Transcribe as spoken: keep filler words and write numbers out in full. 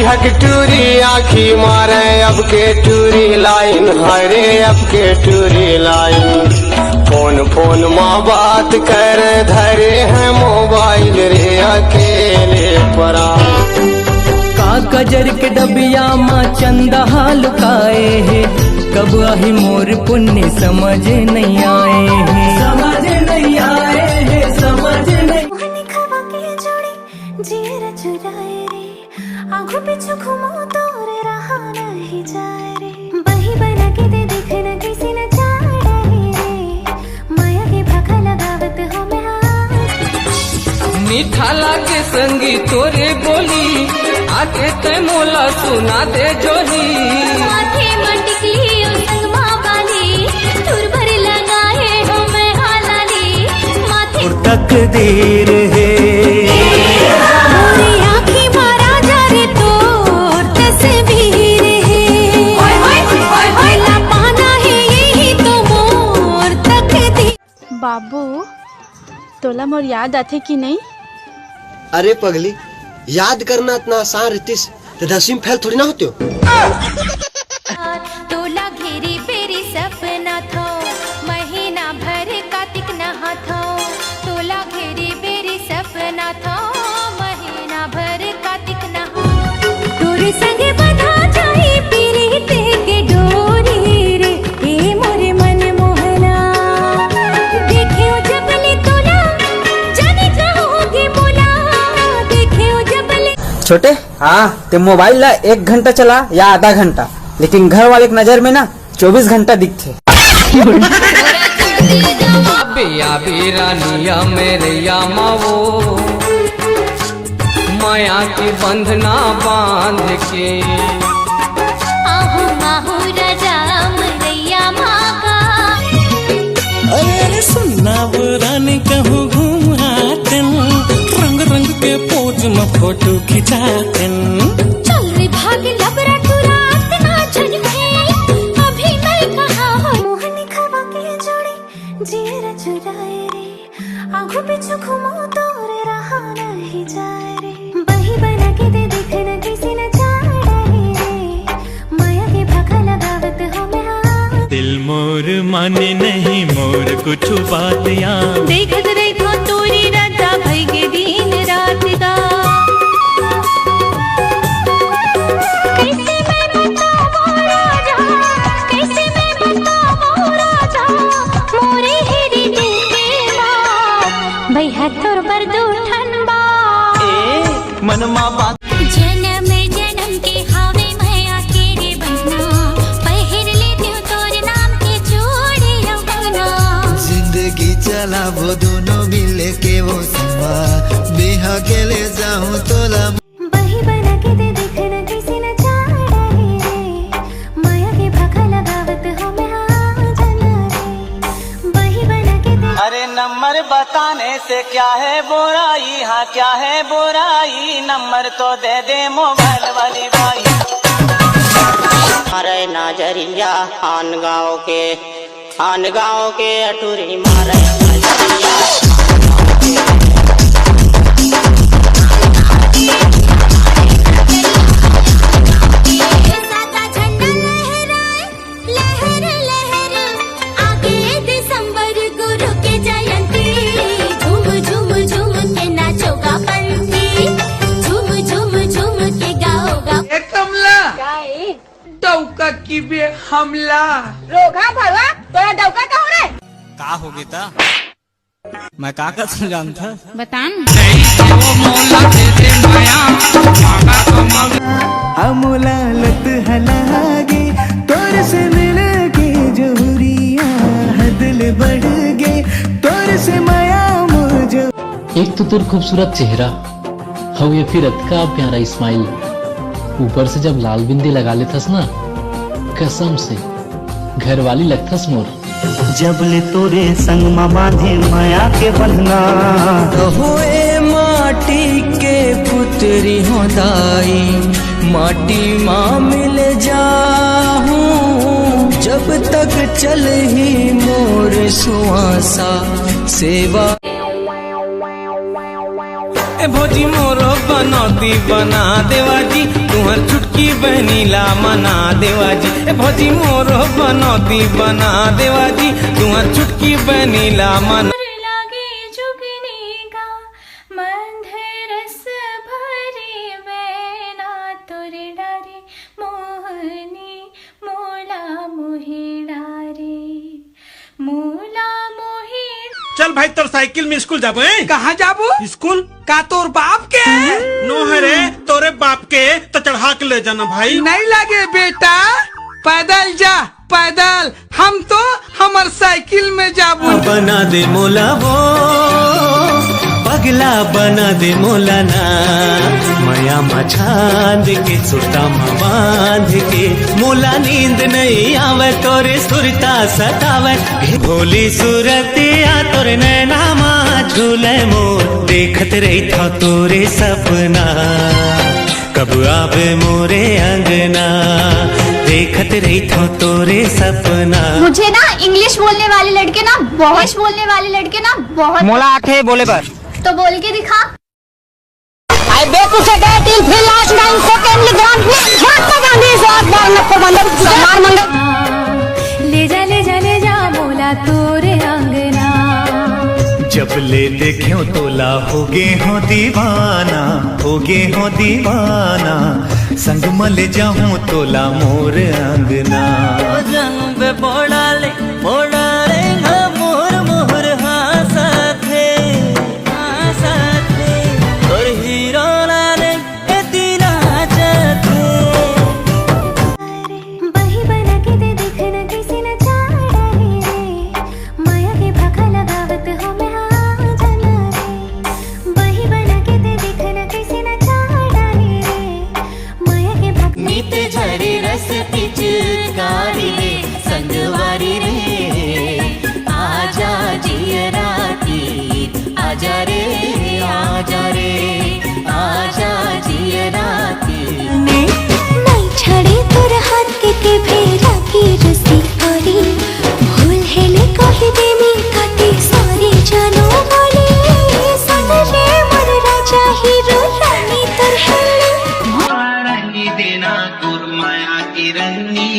हक टूरी आँखी मारे अब के टूरी लाइन, हरे अब के टूरी लाइन। फोन फोन मा बात कर धरे है मोबाइल रे अकेले परा। का कजर के डबिया मा चंदा लुकाए हे, कब आही मोर पुन्नी समझ नहीं आए हे। समझ नहीं आए हे, समझ नहीं। मोहनी खवा के जोड़ी जियरा चुराए रे, आंखों पीछू घूमो तोरे रहा नहीं जाए रे। बही बना के दे देखना किसी न चाहे रे, माया के भाखा लगावत हो मैं हाँ। मीठा लागे संगी तोरे बोली, आके तै मोला सुना दे जोही। माथे मा टिकली ओ संगमा वाली, तुर भर लगाए हो मैं हालाली। माथे तकदीर हे। मोरी आँखी मा राजा रे तोर तस्वीर हे। ओए, ओए, ओए, ओए। ला पाना हे यही तो मोर तकदीर। बाबू, तोला मोर याद आथे कि नहीं? अरे पगली, याद करना अतना आसान रहितिस त दसवीं फेल थोड़ी ना होतेव। तोला घेरी बेरी सपना थो, महीना भर कातिक नहा थो। तोला घेरी बेरी सपना थो, महीना भर कातिक नहा। तोर संग बंधा जाही पीरित के डोरी रे, ए मोर मन मोहना। देखेव जब ले तोला, जाने का होगे मोला। देखेव जब ले छोटे, हाँ। ते मोबाइल ला एक घंटा चला या आधा घंटा, लेकिन घर वाले के नजर में ना चौबीस घंटा दिखथे। अबे आबे रानिया मेरे या मावो, माया के बंधना बांध के। आहू माहू राजा मरैया माका। अरे, अरे सुनना वो रानी कहूँ घूम आतेन, रंग रंग के पोज में फोटो खिंचातेन। चल रे भाग लबरा टुरा, अतना झन है, अभी मैं कहाँ हो। मोहनी खवा के जोड़ी जियरा चुराए रे, आंखों पीछू घूमो तोरे रहा नहीं जाए रे। बही बना के दे देखना किसी न चाहे रे, माया के भाखा लगावत हो मैं हाँ। दिल मोर माने नहीं मोर कुछ बात या। देखत रही थो तोरी राजा भई के दिन रात का। कैसे मैं बताऊं राजा, कैसे मैं बताऊं राजा, मोरे हेरी दिल के बात, भई हा तोर बर दू ठन बात। ए, मनमा बात। जनम जनम के हावे मया के रे बहना, पहिर लेतेव तोर नाम के चूड़ी अउ कंगना। जिंदगी चलाबो दोनों मिले के वो समा, बिहा के ले जाऊं तोला। बही बना के दे देखना किसी न चाहे रे, माया के भाखा लगावत हो मैं हाँ जाना रे। बही बना के दे अरे नंबर बताने से क्या है बुराई, हाँ क्या है बुराई, नंबर तो दे दे मोबाइल वाली बाई। अरे नजरिया आन गाँव के, आन गाँव के अटूरी मारे नजरिया। सादा झंडा लहराए, लहर लहर, आगे दिसंबर गुरु के जयंती। झूम झूम झूम के नाचोगा पंथी, झूम झूम झूम के गाओगा। ए कमला, का ए? डौका की बे हमला। रोगहा भरवा, तोरा डौका कहूँ रे? का हो गे त? मैं का कर जानथस? बता न। हमला लत हलागे, तोर से मिले के जहुरिया, हद ले बढ़ गे, तोर से माया मोर जो। एक तो तोर खूबसूरत चेहरा, हउ ये फिर अतका प्यारा स्माइल, ऊपर से जब लाल बिंदी लगा लेथस ना, कसम से घरवाली लगथस मोर। जब ले तोरे संग मा बांधे मया के बंधना। होए माटी के पुतरी हो दाई, माटी मा मिल जाहूं, जब तक चलही मोर सुआसा सेवा। ए भौजी मोरो बनौती बना देवा जी, तू छुटकी बहनी ला मना देवा जी, ए भौजी मोरो बनौती बना देवा जी, तुहर छुटकी बहनी ला मना। लागे जुगनी गा मंद रस भरे बैना तोर डारे मोहनी मोला मोहे डारे मोला मोहे। चल भाई, तोर साइकिल में स्कूल जाबो, हैं? कहाँ जाबो? स्कूल। का तोर बाप के? नो है रे, तोरे बाप के तो चढ़ा के ले जाना भाई। नहीं लागे बेटा, पैदल जा, पैदल। हम तो हमर साइकिल में जाबो। बना दे मोला वो पगला, बना दे मोला ना। मया मा छांद के, सुरता मा बांध के, मोला नींद नहीं आवे तोरे सुरता सतावे। भोली सूरतिया तोरे नैना मा झूले मोर, देखत रहिथौं तोरे सपना। कब आबे मोरे अंगना, देखत रहिथौं तोरे सपना। मुझे ना इंग्लिश बोलने वाले लड़के ना बहुत, बोलने वाले लड़के ना बहुत। मोला आथे बोले बर। तो बोल के दिखा। I bet you say that in the last nine second, the Grand Mahatma Gandhi is our Bharat Nagpur Bandar, Sarnar Mandal. ले जा, ले जा, ले जा मोला तोरे अंगना। जब ले देखेंव तोला, होगे हों दीवाना, होगे हों दीवाना। संग म ले जाहूं तोला मोर अंगना। रंग बोड़ाले, बोड़ाले, हाँ, मोर, मोर, हाँ, साथे, हाँ, साथे। तोर हीरो लाले, ए तेरा जथे। बही बना के दे देखना कैसे न चाड़ा है रे। माया के भाखा लगावत हो मैं हाँ जाना रे। बही बना के दे देखना कैसे न चाड़ा है रे। माया के भाखा नित झरे रस पिचकारी रे, संगवारी रे। आजा जियरा की, आजा रे, आजा रे, आजा जियरा की। ने नहीं छड़े तोर हाथ के, के भेला की रसी करी। भूल हेले कहि देमी काटे सॉरी जानो बोले। सुन रे मोर राजा हीरो रानी तोर हेले। रानी देना तोर माया के रंगी।